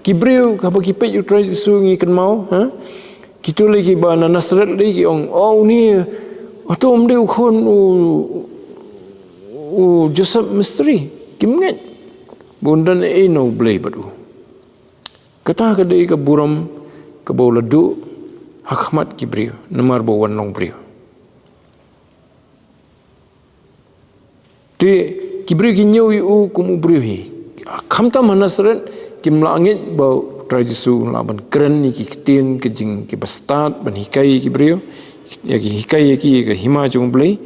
Ki briew, haba ki peit ïa U Trai Jisu, ngi kynmaw, ha? Kito lei kiba na Nasareth lei ki ong, "Oh, une, hato um dei u khun u, u Joseph Mistri?" Kim ngeit ba un don ei na U Blei bad u. Kata ka dei ka burom kaba u la duh ha khmat ki briew, namar ba u wan long briew. Te ki briew ki ñiew ïa u kum u briew hi. Khamtam ha Nasareth, kim lah ngeit ba U Trai Jisu u lah ban kren ïa ki ktien ka jing kiba stad ban hikai ïa ki briew, ïa ki, hikai ïa ki ïa ka hima jong U Blei,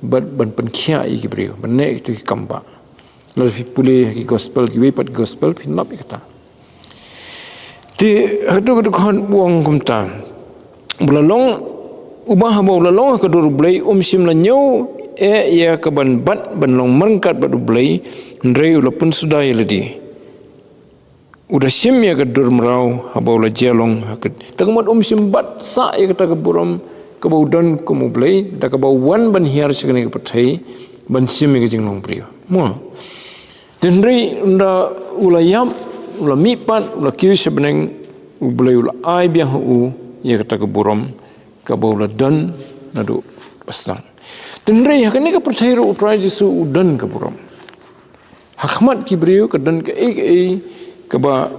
bad ban pynkhiah ïa ki briew, ban leh ïa ki kam ba. Lada phi pule ha ki gospel, kiwei pat ki gospel, phin lap ïa kata. Te hato ka dkhot u ong kumta, "U la long, uba haba u la long ha ka dur U Blei, um shym la ñiew eh ïa ka ban bat ban long marryngkat bad U Blei, hynrei u la pynsuda ïa lade, u da shim ïa ka dur mraw, haba u la jia long ha ka." Te ka mut um shym bat sah ïa kata ka burom kaba u don kum U Blei, da kaba u wan ban hiar sha kane ka pyrthei, ban shim ïa ka jinglong briew. Mo. Te hynrei ynda u la ïap, u la mihpat, u la kiew sha bneng, U Blei u la ai biang ha u ïa kata ka burom kaba u la don naduh ba sdang. Te hynrei ha kane ka pyrthei ruh U Trai Jisu u don ka burom. Ha khmat ki briew ka don kaei kaei kaba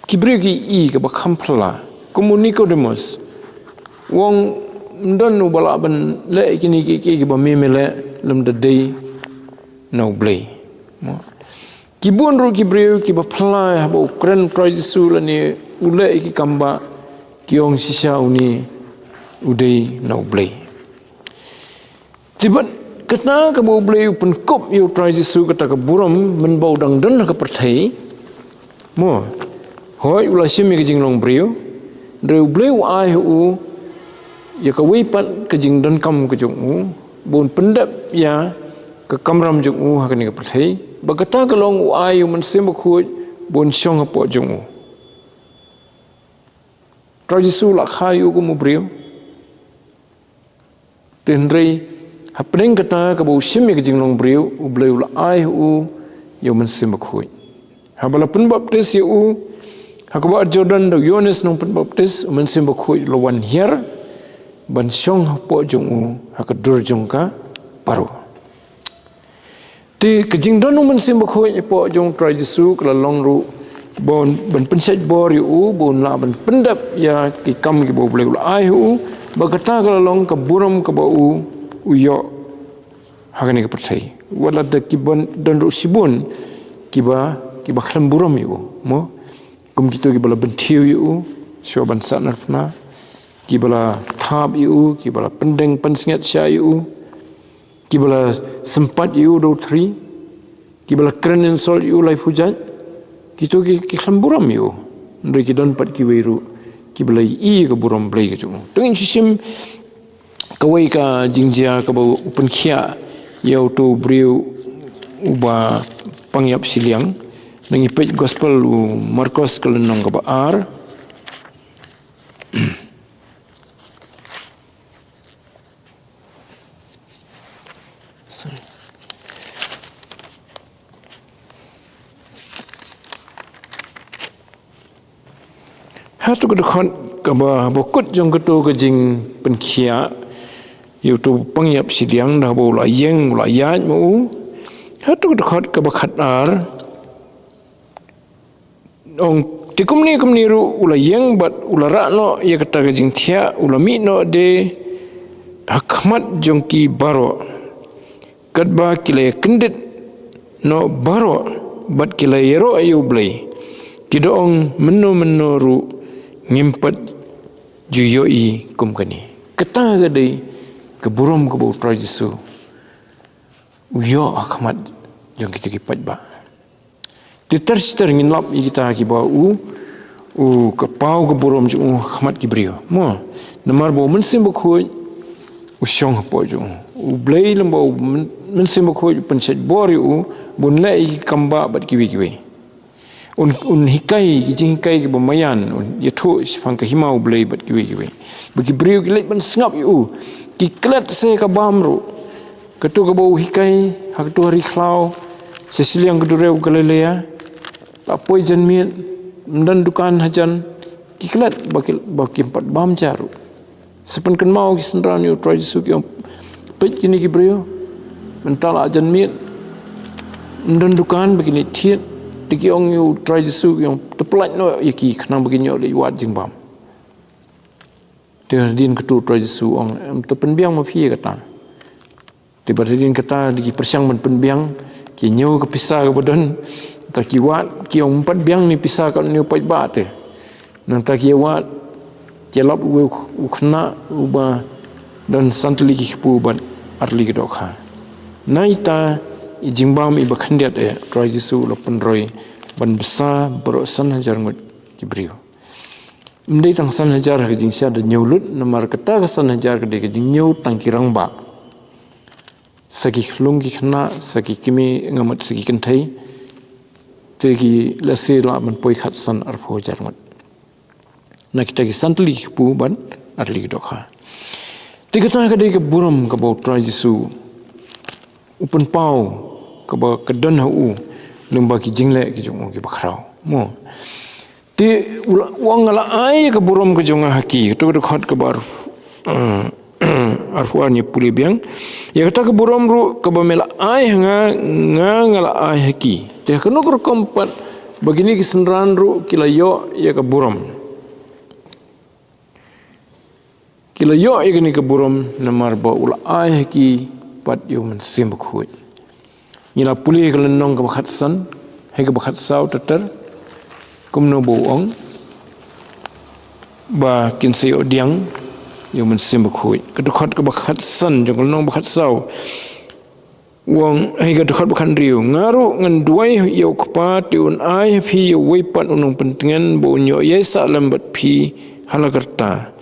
ki briew ki i kaba kham phylla. Kum u Nicodemus, u ong, "Ym don uba lah ban leh kine kiei kiei kiba me me leh lymda dei na U Blei." Mo. Ki bun ruh ki briew kiba phylla haba u kren U Trai Jisu lane u leh ïa ki kam ba, ki ong shisha une u dei na U Blei. Te bad kata kaba U Blei u pynkup ïa U Trai Jisu, kata ka burom, mynba u dang don ha ka pyrthei. Mo. Hooid, u la shim ïa ka jinglong briew. Hynrei U Blei u ai ha u ïa kawei pat ka jingdonkam ka jong u, ba un pyndep ïa ka kamram jong u ha kane ka pyrthei. Bad kata ka long u ai ïa U Mynsiem Bakhuid ba un shong hapoh jong u. Trai Jisu u la kha ïa u kum u briew. Te hynrei hapdeng kata kaba u shim ïa ka jinglong briew, U Blei u la ai ha u ïa U Mynsiem Bakhuid. Haba la pynbaptis ïa u ha ka Bahr Jordan da u Ïoannis Nongpynbaptis, u Mynsiem Bakhuid u la wan hiar ban shong hapoh jong u ha ka dur jong ka baroh. Te ka jingdon u Mynsiem Bakhuid hapoh jong u Trai Jisu ka la long ruh ban, ban pynshait bor ïa u, ban lah ban pyndep ïa ki kam kiba U Blei u la ai ha u, ba kata ka la long ka burom kaba u, u ïoh ha kane ka pyrthei. Wat la da ki ban don ruh shibun kiba, kiba khlem burom ïa u, mo? Kum kito kiba la bynthiew ïa u shuwa ban sahnarphna, kiba la thap ïa u, kiba la pyndeng pynsngiat sha ïa u, kiba la sympat ïa u da u thri, kiba la kren insult ïa u laiphew jait, kito ki, ki khlem burom ïa u. Hynrei ki don pat kiwei ruh kiba la ïohi ïa ka burom Blei ka jong u. To ngin sa shim kawei ka jingjia kaba u pynkhiah ïa uto u briew uba pang ïap shiliang. Ngi peit Gospel u Markos ka lynnong kaba ar. Sorry. Hato ka dkhot kaba, ba kut jong kato ka jingpynkhiah ïa uto u pang ïap shiliang, da haba u la ïeng, u la ïaid ma u. Hato ka dkhot kaba khatar. Ong, te kumne kumne ruh u la ïeng bad u la rah noh ïa kata ka jingthiah, u la mih noh de ha khmat jong ki baroh, katba ki la ïakyndit noh baroh bad ki la ïaroh ïa U Blei, ki da ong, mynno mynno ruh ngim pat ju ïohi kum kane. Kata ka dei ka burom kaba U Trai Jisu u ïoh ha khmat jong kito ki paidbah. Te ter ter ngin lap ïa kita kiba u, u ka paw ka burom jong u ha khmat ki briew, mo? Namar ba u Mynsiem Bakhuid u shong hapoh jong u. U Blei lem bad u Myn-, Mynsiem Bakhuid u pynshait bor ïa u ba un leh ïa ki kambah bad kiwei kiwei. Un, un hikai ki jinghikai kiba maïan, un ïathuh shaphang ka hima U Blei bad kiwei kiwei. Ba ki briew ki leit ban sngap ïa u, ki klet sa ka bam ruh. Kato kaba u hikai ha kato ka ri khlaw sha shiliang ka duriaw Galilea. La poi janmiet, ym don dukan hajan, ki klet ba ki, ba kim pat bam shuh ruh. Sa pynkynmaw ki synran ïa U Trai Jisu, ki ong, peit kine ki briew, mynta la janmiet, ym don dukan ba kin thied. Te ki ong ïa U Trai Jisu, ki ong, to pyllait noh ïa ki khnang ba kin ïoh leit wad jingbam. Te hadien kato U Trai Jisu u ong, em, to pynbiang ma phi ïa kata. Te bad hadien kata, da ki pyrshang ban pynbiang, ki ñiew ka pisa kaba don, nangta ki wad, ki ong, ym pat biang ne pisa kat une u paidbah te. Nangta ki wad, ki lap u, u khynnah uba don san tylli ki kpu bad ar tylli ki dohkha. Na ita i jingbam iba khyndiat eh, U Trai Jisu u la pynroi ban bsa baroh san hajar ngut ki briew. Ym dei tang san hajar ha ka jingshah, da ñiew lut, namar kata ka san hajar ka dei ka jingñiew tang ki rangbah. Sa ki khyllung ki khynnah, sa ki kmie, nga mut sa ki kynthei. Te ki lehse lah ban poi khatsan arphew hajar ngut. Na kita ki san tylli ki kpu bad ar tylli ki dohkha. Te kata ka dei ka burom kaba U Trai Jisu u pynpaw, kaba ka don ha u lyngba ki jingleh ki jong u kiba khraw. Mo. Te u la, u ong, nga la ai ka burom ka jong nga ha ki. Kato ka dkhot kaba ar, eh, arphew ar, ngi pule biang. Ïa kata ka burom ruh kaba me la ai ha nga, nga, nga la ai ha ki. Te ha kano ka rukom pat ba kine ki synran ruh ki la ïoh ïa ka burom. Ki la ïoh ïa kane ka burom namar ba u la ai ha ki pat ïa u Mynsiem Bakhuid. Ngi la pule ha ka lynnong kaba khatsan, ha kaba khatsaw ter ter, kumno ba u ong ba kin sa ïoh pdiang ïa u Mynsiem Bakhuid. Ka dkhot kaba khatsan jong ka lynnong ba khatsaw. U ong ha ka dkhot ba khathynriew, nga ruh ngan duwai ïa u Kpa, te un ai ha phi ïa uwei pat u nongpyntngen ba un ïoh ïaisah lem bad phi ha la karta.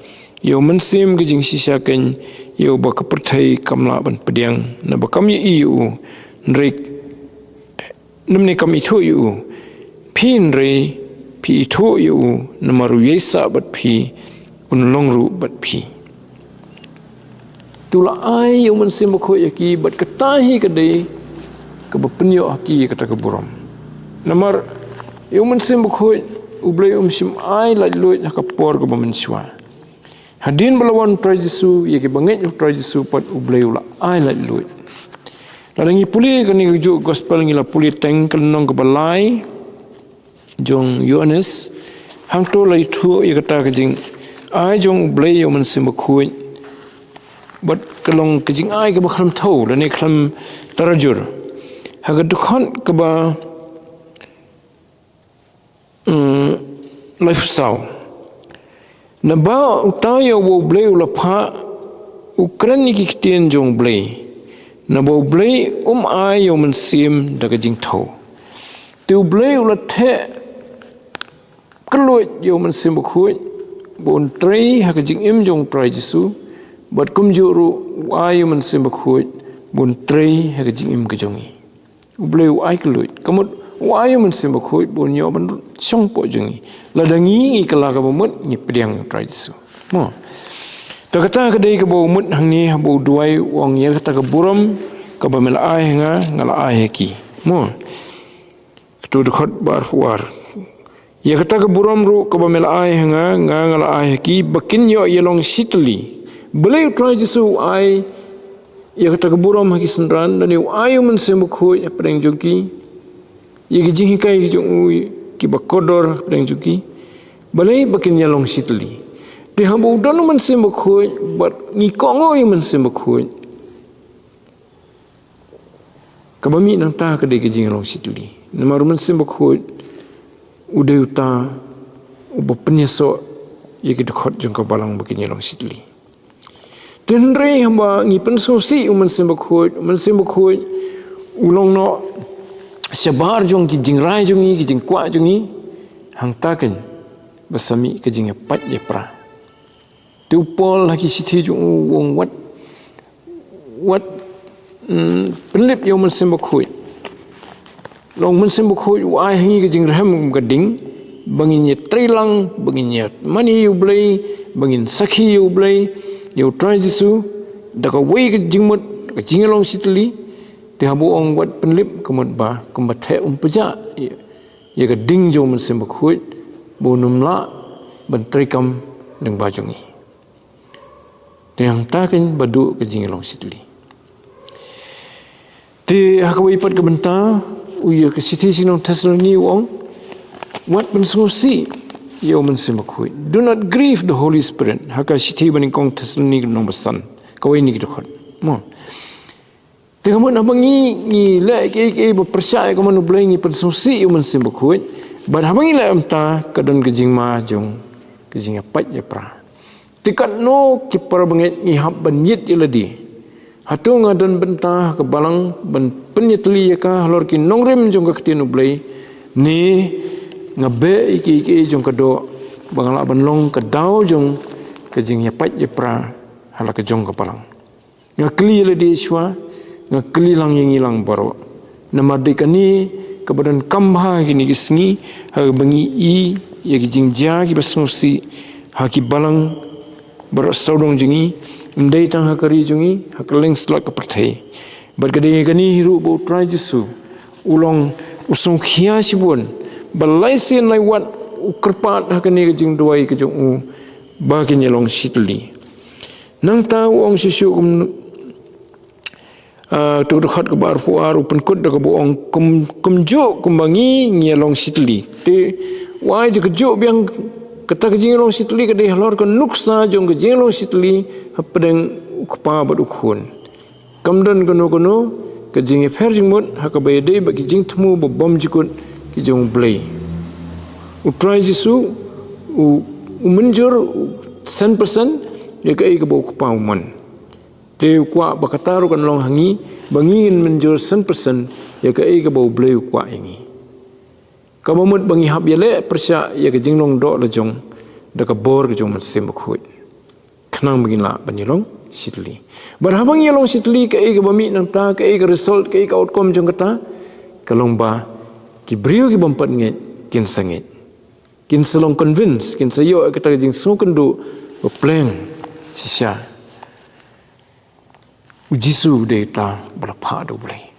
Ïa u Mynsiem ka jingshisha keiñ, ïa uba ka pyrthei kam lah ban pdiang, naba kam ïohi ïa u, hynrei, namar kam ithuh ïa u. Phi hynrei phi ithuh ïa u, namar u ïaisah bad phi, un long ruh bad phi. Te u la ai ïa u Mynsiem Bakhuid ha ki, bad kata hi ka dei kaba pynïoh ha ki ïa kata ka burom. Namar Ïa u Mynsiem Bakhuid, U Blei um shym ai laitluid ha ka por kaba mynshuwa. Hadien ba la wan u Trai Jisu, ïa kiba ngeit ha u Trai Jisu pat U Blei u la ai laitluid. Lada ngi pule kane kajuh gospel ngi la pule teng ka lynnong kaba lai jong u Ïoannis, hangto la ïathuh ïa kata ka jingai jong U Blei ïa u Mynsiem Bakhuid. Bad ka long ka jingai kaba khlem thew, lane khlem tarajur. Ha ka dkhot kaba mm, laiphew saw. Naba uta ïa uba U Blei u la phah, u kren ïa ki ktien jong U Blei. Naba U Blei um ai ïa u Mynsiem da ka jingthew. Te U Blei u la theh kylluid ïa u Mynsiem Bakhuid, ba un trei ha ka jingim jong u Trai Jisu, bad kumjuh ruh u ai ïa u Mynsiem Bakhuid, ba un trei ha ka jingim ka jong ngi. U Blei u ai kylluid, ka mut u ai ïa u Mynsiem Bakhuid, ba un ïoh ban shongpoh jong ngi. Lada ngi, ngi kylla kaba mut, ngi pdiang ïa u Trai Jisu. Mo. Te kata ka dei kaba u mut hangne haba u duwai u ong ïa kata ka burom, kaba me la ai ha nga, nga la ai ha ki. Mo. Kato dkhot ba arphew ar. Ïa kata ka burom ruh kaba me la ai ha nga, nga, nga la ai ha ki, ba kin ïoh ïalong shitylli. Balei u Trai Jisu u ai ïa kata ka burom ha ki synran, lane u ai u Mynsiem Bakhuid hapdeng jong ki. Ïa ki jinghikai ki jong u, kiba kordor hapdeng jong ki. Balei ba kin ïalong shitylli. Te haba u don u Mynsiem Bakhuid, bad ngi kohnguh ïa u Mynsiem Bakhuid. Kaba mih nangta ka dei ka jingïalong shitylli. Namar u Mynsiem Bakhuid, u dei uta, uba pynïasoh, ïa ki dkhot jong ka balang ba kin ïalong shitylli. Te hynrei haba ngi pynsngewsih u Mynsiem Bakhuid, u Mynsiem Bakhuid, u long noh, shabar jong ki jingrai jong ngi, ki jingkwah jong ngi, hangta keiñ, ba sa mih ka jingïapait ïapra. Te u Paul ha ki shithi jong u u ong wat, wat, mm, pynlip ïa u Mynsiem Bakhuid. Long Mynsiem Bakhuid u ai ha ngi ka jingrhem kum ka ding, ba ngin ïatreilang, ba ngin ïamane ïa u Blei, ba ngin sakhi ïa u Blei, ïa u Trai Jisu, da kawei ka jingmut, ka jingïalong shitylli, te haba u ong wat pynlip ka mut ba, kumba theh um pjah, ïa, ïa ka ding jong u Mynsiem Bakhuid, ba un ym lah, ban treikam, lyngba jong ngi. Te hangta keiñ ba duh ka jingïalong shitylli. Te ha kawei pat ka bynta, u ïa ka shithi sha ki nong Thessaloni u ong, wat pynsngewsih ïa u Mynsiem Bakhuid. Do not grieve the Holy Spirit. Ha ka shithi banyngkong Thessaloni ka lynnong ba san. Kawei na ki dkhot. Mo. Te ka mut haba ngi, ngi leh kiei kiei ba pyrshah ïa ka mon U Blei ngi pynsngewsih ïa u Mynsiem Bakhuid. Bad haba ngi leh kumta ka don ka jingma jong ka jingïapait ïapra. Te katno ki para bangeit ngi hap ban ïit ïa lade. Hato nga don bynta ha ka balang ban pynïatylli ïa ka halor ki nongrim jong ka ktien U Blei. Ne nga beh ïa kiei kiei jong ka doh ba nga lah ban long ka daw jong ka jingïapait ïapra ha la ka jong ka balang. Nga kylli ïa lade shuwa, nga kylli lang ïa ngi lang baroh. Namar dei kane kaba donkam bha ha kine ki sngi, ha kaba ngi ïohi ïa ki jingjia kiba sngewsih ha ki balang baroh sawdong jong ngi, ym dei tang ha ka ri jong ngi, ha kylleng satlak ka pyrthei. Bad ka dei kane hi ruh ba U Trai Jisu u long u sngewkhia shibun, ba lai sien lai wat u kyrpad ha kane ka jingduwai ka jong u ba kin ïalong shitylli. Nangta u ong shisha kum, ah, tu dkhot kaba arphew ar u pynkut da kaba ong kum, kumjuh kumba ngi ngi ïalong shitylli. Te u ai da kajuh biang kata ka jingïalong shitylli ka dei halor ka nuksa jong ka jingïalong shitylli hapdeng u Kpa bad u Khun. Kam don kano kano ka jingïapher jingmut ha kaba ïadei bad ki jingthmu ba bymjukut ki jong U Blei. U Trai Jisu u, u mynjur u san persen ïa kaei kaba u Kpa u mon. Te u kwah ba kata ruh kan long ha ngi ba ngi ngin mynjur san persen ïa kaei kaba U Blei u kwah ïa ngi. Kaba mut ba ngi hap ïaleh pyrshah ïa ka jinglong doh la jong da ka bor ka jong u Mynsiem Bakhuid. Khnang ba ngin lah ban ïalong shitylli. Bad haba ngi ïalong shitylli kaei kaba mih nangta, kaei ka result, kaei ka outcome jong kata, ka long ba ki briew ki bym pat ngeit kin sa ngeit. Kin sa long convince, kin sa ïoh ïa kata ka jingsngewkynduh ba pleng shisha u Jisu u dei uta ba la phah da U Blei.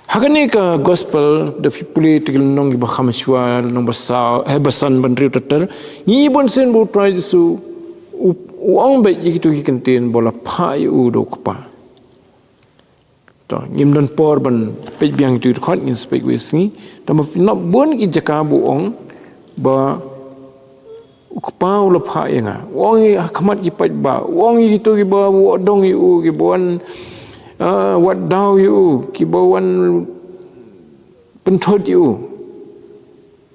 Ha kane ka gospel, da phi pule te ki lynnong kiba kham shuwa, lynnong ba saw, eh, ba san ban hynriew ter ter, ngi i bunsien ba u Trai Jisu u, u ong beit ïa kito ki kyntien ba la phah ïa u da u Kpa. To, ngim don por ban peit biang ïa kito ki dkhot, ngin sa peit wei sngi. Tangba phin nap bun ki jaka ba u ong ba u Kpa u la phah ïa nga. U ong ïa ha khmat ki paidbah. U ong ïa kito kiba wan dong ïa u, kiba wan, ah, wad daw ïa u, kiba wan pynthut ïa u.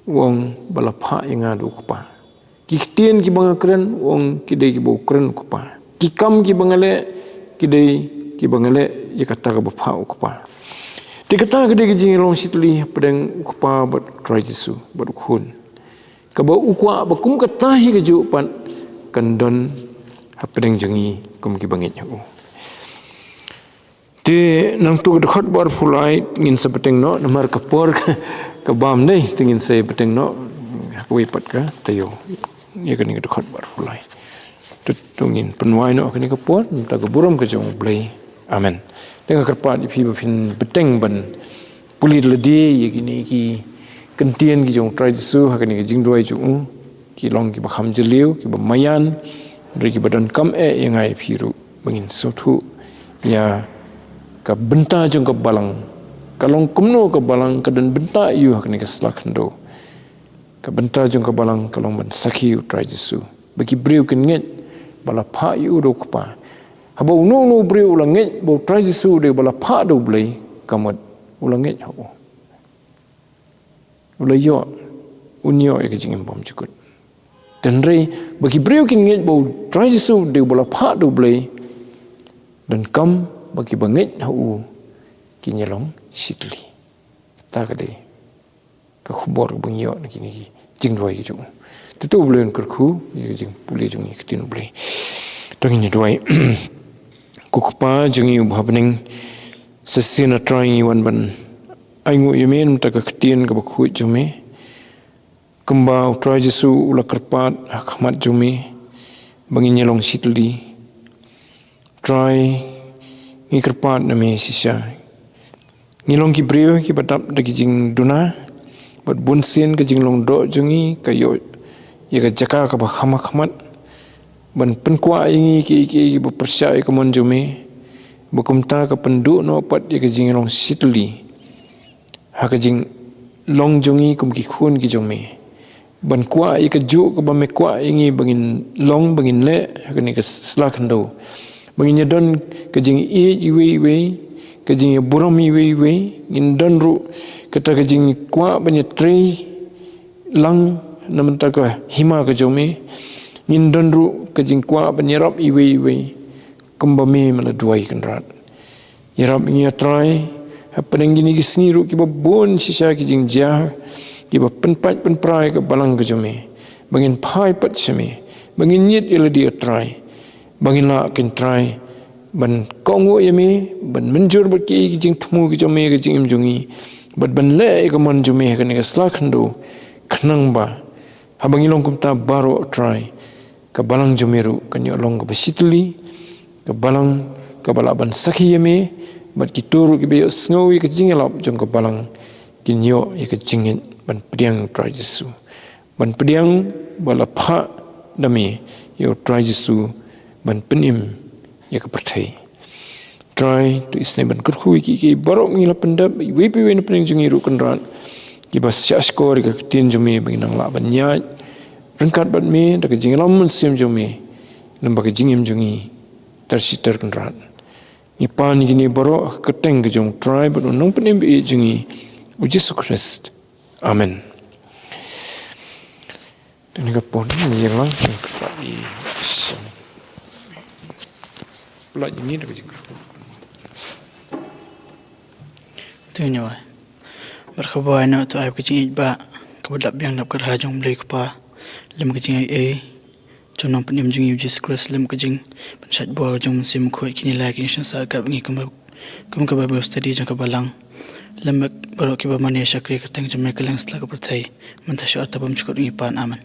U ong ba la phah ïa nga da u Kpa. Ki ktien kiba nga kren, u ong ki dei kiba u kren u Kpa. Ki kam kiba nga leh, ki dei kiba nga leh ïa kata kaba phah u Kpa. Te kata ka dei ka jingïalong shitylli hapdeng u Kpa bad u Trai Jisu bad u Khun, kaba u kwah ba kum kata hi kajuh pat kan don hapdeng jong ngi kum kiba ngeit ha u. Te nangta ka dkhot ba arphew lai ngin sa bteng noh, namar ka por ka, ka bam dei, te ngin sa bteng noh ha kawei pat ka taïew ïa kane ka dkhot ba arphew lai. Te to ngin pynwai noh ha kane ka por, nangta ka burom ka jong U Blei. Amen. Te nga kyrpad ïa phi ba phin bteng ban pule lade ïa kine ki kyntien ki jong u Trai Jisu ha kane ka jingduwai jong u, ki long kiba kham jylliew, kiba maïan, hynrei kiba donkam eh ïa nga ïa phi ruh ba ngin sngewthuh ïa ka bynta jong ka balang ka long kumno, ka balang ka don bynta ïa u ha kane ka sla khyndew. Ka bynta jong ka balang ka long ban sakhi ïa u Trai Jisu, ba ki briew kin ngeit ba la phah ïa u da u Kpa. Haba uno uno u briew u la ngeit ba u Trai Jisu u dei uba la phah da U Blei, ka mut u la ngeit ha u. U la ïoh, un ïoh ïa ka jingim bymjukut. Te hynrei ba ki briew kin ngeit ba u Trai Jisu u dei uba la phah da U Blei, donkam ba kiba ngeit ha u kin ïalong shitylli. Kata ka dei ka khubor kaba ngi ïoh na kine ki jingduwai ki jong u. Te to U Blei un kyrkhu ïa ka jingpule jong ngi ha ka ktien U Blei. To ngin ïa duwai. Ko Kpa jong ngi uba ha bneng, sa shisien A Trai ngi wan ban ainguh ïa me na ka bynta ka ktien kaba khuid jong me. Kumba u Trai Jisu u la kyrpad ha khmat jong me ba ngin ïalong shitylli, Trai, ngi kyrpad na me shisha. Ngi long ki briew kiba dap da ki jingduna, bad bunsien ka jinglong doh jong ngi ka ïoh ïa ka jaka kaba kham ha khmat ban pynkwah ïa ngi kiei kiei kiba pyrshah ïa ka mon jong me, ba kumta ka pynduh noh pat ïa ka jinglong shitylli ha ka jinglong jong ngi kum ki khun ki jong me. Ban kwah ïa kajuh kaba me kwah ïa ngi ba ngin long, ba ngin leh ha kane ka sla khyndew. Ba ngin ïa don ka jingïeit iwei iwei, ka jingïaburom iwei iwei, ngin don ruh kata ka jingkwah ban ïatrei lang na bynta ka hima ka jong me. Ngin don ruh ka jingkwah ban ïarap iwei iwei kumba me me la duwai, Kynrad. Ïarap ïa ngi, A Trai, hapdeng kine ki sngi ruh kiba bun shisha ki jingjia kiba pynpait pynpra ïa ka balang ka jong me, ba ngin phai pat sha me, ba ngin ñiad ïa lade, A Trai, ba ngin lah, Kynrad, ban kohnguh ïa me, ban mynjur bad kiei ki jingthmu ki jong me ha ka jingim jong ngi, bad ban leh ïa ka mon jong me ha kane ka sla khyndew, khnang ba haba ngi long kumta baroh, A Trai, ka balang jong me ruh kan ïoh long kaba shitylli, ka balang kaba lah ban sakhi ïa me, bad kito ruh kiba ïohsngew ïa ka jingïalap jong ka balang kin ïoh ïa ka jingngeit ban pdiang ïa u Trai Jisu, ban pdiang ba la phah da me ïa u Trai Jisu ban pynim ïa ka pyrthei. Trai, to isynei ban kyrkhu ïa kiei kiei baroh ngi la pyndep, iwei pa iwei na pdeng jong ngi ruh, Kynrad, kiba shahshkor ïa ka ktien jong me ba ngin nang lah ban ïaid ryngkat bad me da ka jingïalam mynsiem jong me, lem bad ka jingim jong ngi ter shi ter, Kynrad. Ngi pan ïa kine baroh ha ka kyrteng ka jong u Trai bad u Nongpynim ba ïeit jong ngi, u Jisu Khrist. Amen. Te ngi ka pon ngi ïa lang ngi ka pla i. Pla i ni da ka jingkyrkhu. To ngi ïa wai. Bad kaba ai noh to ai ka jingïeit ba kaba dap biang dap kyrha jong u Blei Kpa, lem ka jingaiei jong u Nongpynim jong ngi u Jisu Khrist, lem ka jingpynshait bor jong u Mynsiem Bakhuid, kine lai kine shisha ka bad ngi kumba, kum ka Bible study jong ka balang, lem bad baroh kiba mane shakri ha ka kyrteng jong me kylleng sla ka pyrthei, mynta sha arta bymjukut. Ngi pan, amen.